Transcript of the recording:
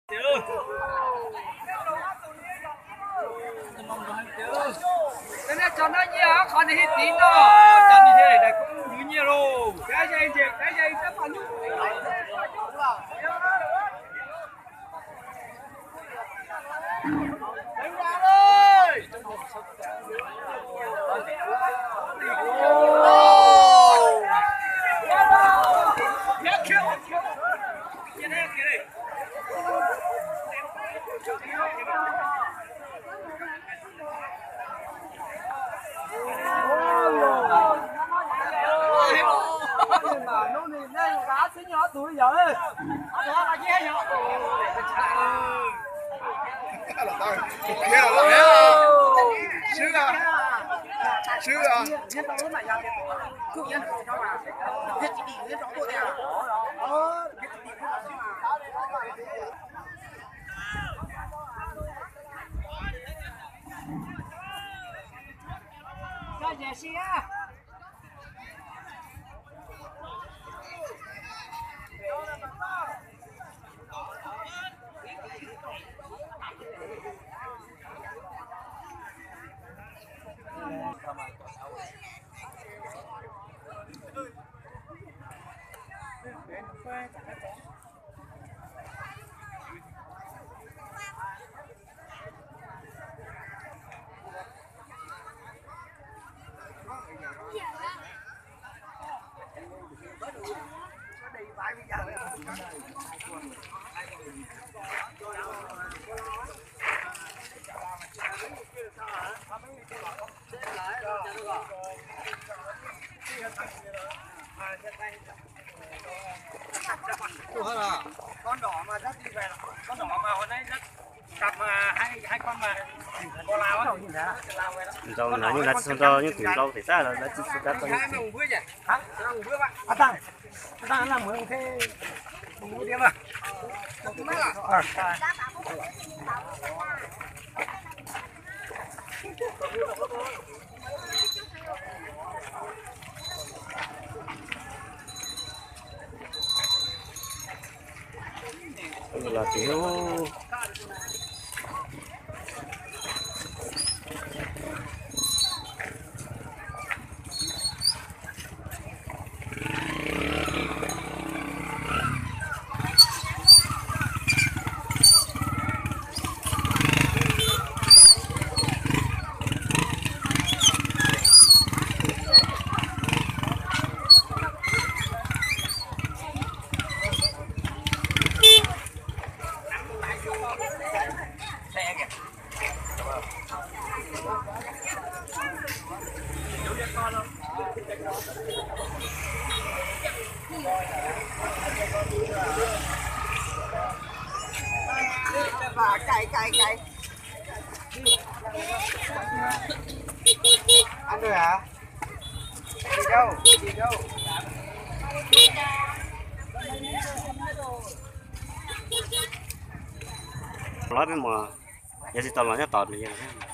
Cov nej tso noj nyiaj, qhov nej thiaj tiv no, cov nej thiaj daim koob ywv nyiaj lauj. Cov ze ntses, cov ze cov paj lub. Nrau no yeej lawv tsis tau nrau, yeej tus nrau pem xab los lawv tsis tau nrau. Los tsis ub. Cais, cais, cais. Ăn rồi hả? Đi đâu? Đi đâu? Los peb mus, yog tsis tau los nyob tod nws yeej